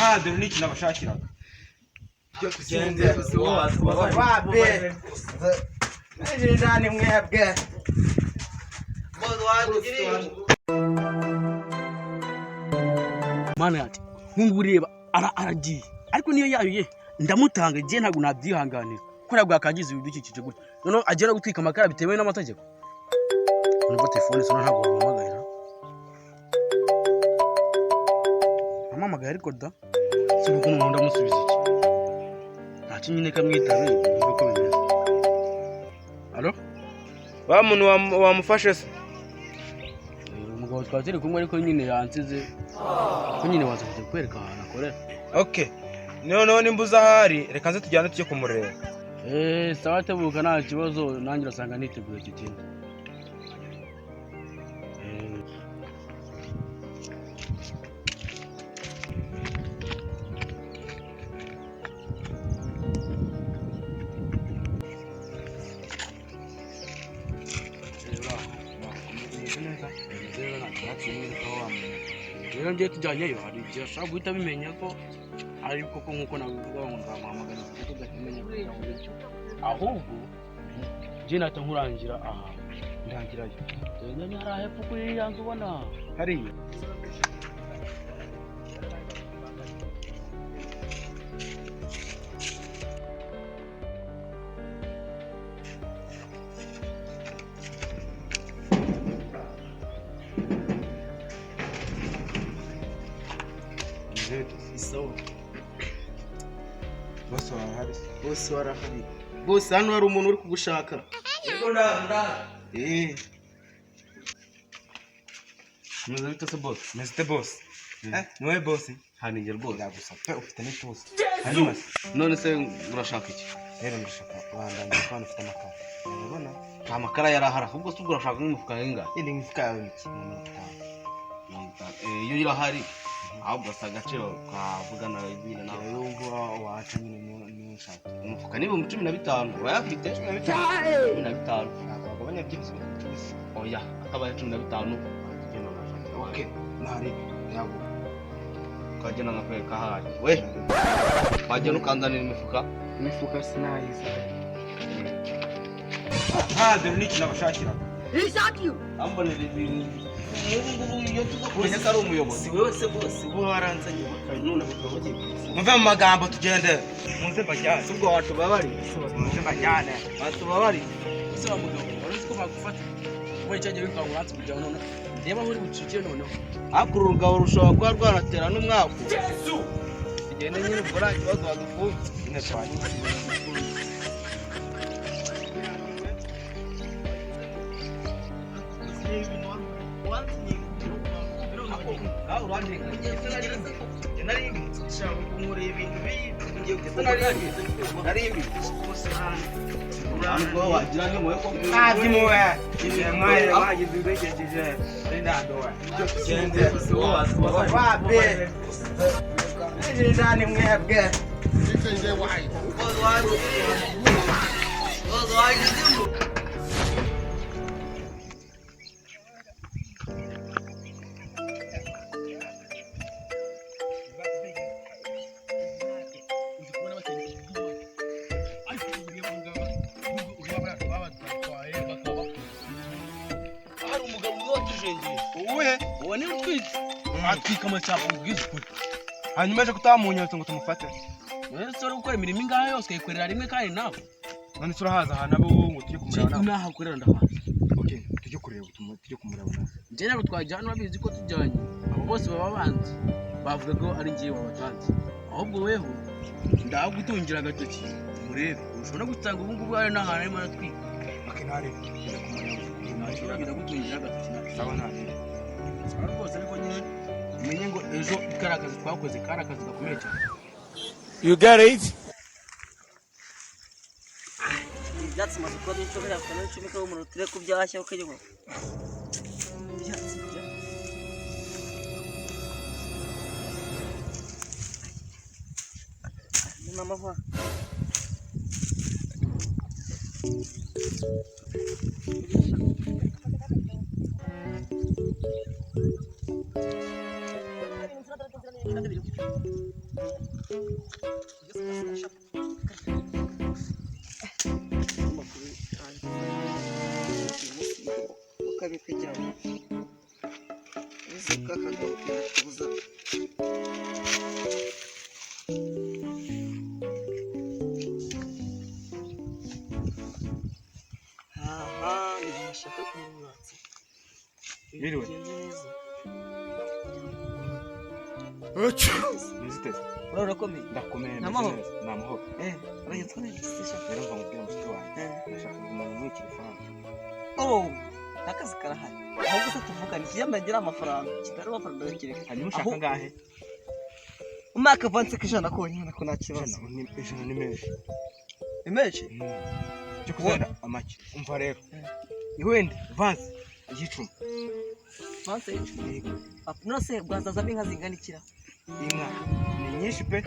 Ha, dore n'iki nabashakiraga. Wapi? Ndani mwebwe. Mana yati nkungu ureba aragiye ariko niyo yayo ye ndamutanga igihe ntabwo nabyihanganira ko ntabwo yakangiza ibidukikije gutya, noneho agera gutwika amakara bitemewe n'amategeko. Nubwo telefone isa ntabwo wamuhamagara, ampamagaye ariko da si uko umuntu ndamusubiza iki nta kinyine kamwitabe numve ko bimeze. Alo? Wa muntu wamufashe se? Umugabo twari turi kumwe ariko nyine yansize ko nyine waza kujya kwereka ahantu akorera. Okay, noneho nimba uzi ahari reka nze tujyane tujye kumureba. Eh, sawa tebuka nta kibazo, nanjye urasanga niteguye icyo kintu. Rero ngiye tujyanyeyo hari igihe ashobora guhita abimenya ko ari koko nk'uko nabivuga ngo nzamuhamagara kuko tudakimenya kugira ngo bityo ahubwo njye nahita nkurangira aha Ndangirayo. Dore ni hariya hepfo kuri iriya nzu ubona hariya. Isawa. Bose barahari se? Bose barahari. Bose hano hari umuntu uri kugushaka. Eh. Meze bite se boss? Meze ute boss? Eh, ni wowe boss? Hano njye rwose. Ndagusa pe, ufite n'ituza. Hanyuma se? None se urashaka iki? Rero ndashaka wandangira ko hano ufite amakara. Urabona? Nta makara yari ahari, ahubwo se ubwo urashaka nk'umufuka y'ingano? Iyi ni imifuka yawe mike, ni 50. 50. Eh, iyo irahari ahubwo asa agaciro kavugana nyine nawe. Rero yumva waca nyine niyo nshaka. Umufuka ni 15,000 urayafite? 15. Ntabwo bagabanya byinshi 10. Oya, akabaye 15. Agenda nashaka. Okay, ntari yago. Ukagenda nkakwereka ahari. We, wagenda ukanzanira imifuka? Imifuka sinayiza. Ha, dore n'iki nabashakiraga. Ambonera ibintu. Nk'ubu ngubu iyo tuza kumenya ko ari umuyobozi. Si wewe se bose bo waranzanye bakaba none bakaba bagiye kugufunga. Muve mu magambo tugende. Muze mbajyane. Si ubwo watubabariye? Muze mbajyane. Watubabariye? Ese wa mugabo wari uzi ko bagufata ubonye cyagiye wirukanka uransi kugira ngo noneho ndebe aho uri bucikire noneho. Ariko uru rugabo rushobora kuba rwanatera n'umwaku. Tugende nyine ubwo nta kibazo badufunze. Nyine twagiye. Ntabyo impuhwe. Mwaye mwagize ibidukikije. Ari ndanduwe. Tugende. Wapi? Ndani mwebwe. Hari umugabo umwe watujengeye. Uwuhe? Uwo ni utwitse atwika amashyamba ubwiza ukuri. Hanyuma aje kutamunyotse ngo tumufate. Rero uri gukora imirimo ingahe yose ukayikorera rimwe kandi nawe. None se urahaza ahantu abo ngo tujye kumureba nawe? Nahakorera ndahazi. Okay, tujye kureba tujye kumureba nawe. Njye ntabwo twajyana urabizi ko tujyanye abo bose baba banzi bavuga ko ari njye wabatanze, ahubwo weho ndagutungira agatoki murebe ushobora gusanga ubu ngubu hari n'ahantu arimo aratwika. Okay, ntari tujye kumureba. Ndagutungira agatoki nawe. Sawa ntari. Sawa rwose ariko nyine umenye ngo ejo kari akazi twakoze kari akazi gakomeye cyane. You get it? Ibyatsi maze kuba byinshi biriya bitanu n'icumi ko umuntu turebe ko byashya ukajya ngo ibyatsi ibyatsi n'amahwa. Ukabikwigira uzi ko akagabo kirakubuza. Aha ni bashaka kumwatsa. Biriwe. Neza. Niziteze. Urakomeye. Ndakomeye. Ni Meze amahoro. neza, ni amahoro. Uragenzwa neza se? Rero mva mubwira mushiki wanjye, ndashaka kugumana muri telefone. Oh, akazi karahari. Ahubwo se tuvugane ikiyamagira amafaranga kitari amafaranga ndakireka. Hanyuma ushaka angahe? Umwaka avanse k'ijana konyine ko nta kibazo. 100 ni menshi. Ni menshi? Cyo kuzana amake. Umva rero, ni wenda vanse y'icumi. Vanse y'icumi? None se bwazazamo inka zingana ikira? Inka ni nyinshi pe,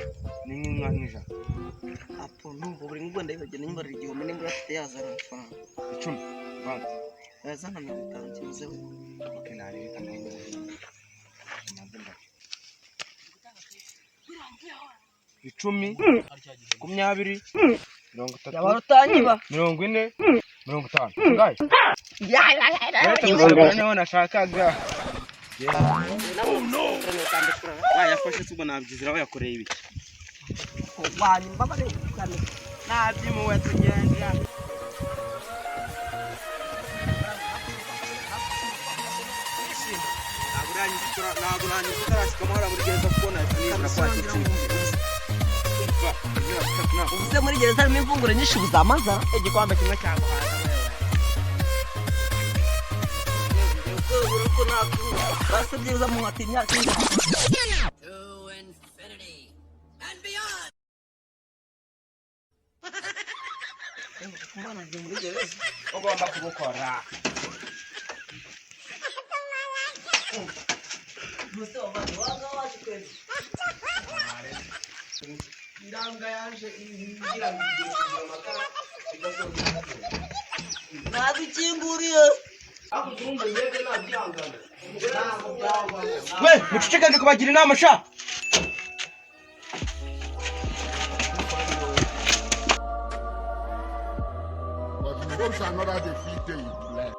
ni nk'inka nk'ijana. Apo numva buri ngo ndayibagena nyimbarira 1000 nimba uyafite yazana amafaranga. 10 vanse. Yazana 50 kibuze we. Okay, nareka nanjye nanze mbare. 10, 20, 30, Yaba utanyiba. 40, 50. Ngayo. Noneho nashakaga. Wayafashe se ubwo nabyizira wayakoreye ibiki? Wanyumva bari cyane. Nabyimuwe tugenda. Ntabwo uranyuze utarashyikamo hariya muri gereza kuko nahita ninjira kwa kicukiro. Uvuze muri gereza harimo imvunguro nyinshi buzamaza. Igikombe kimwe cyaguhaza wewe. Uko basabye uzamuhata imyaka ingana. To infinity and beyond. Umwana agiye muri gereza. Ugomba kubukora. Ubuse wavanye waga waje kweli. Iranga yaje igira ngo igiye kugura amakara igasoza. Ntabikinguriye. Ariko urumva njyewe nabyihangana. Ntabwo byaba. We muceceke, ndi kubagira inama sha. But you hope another day fit dey in life.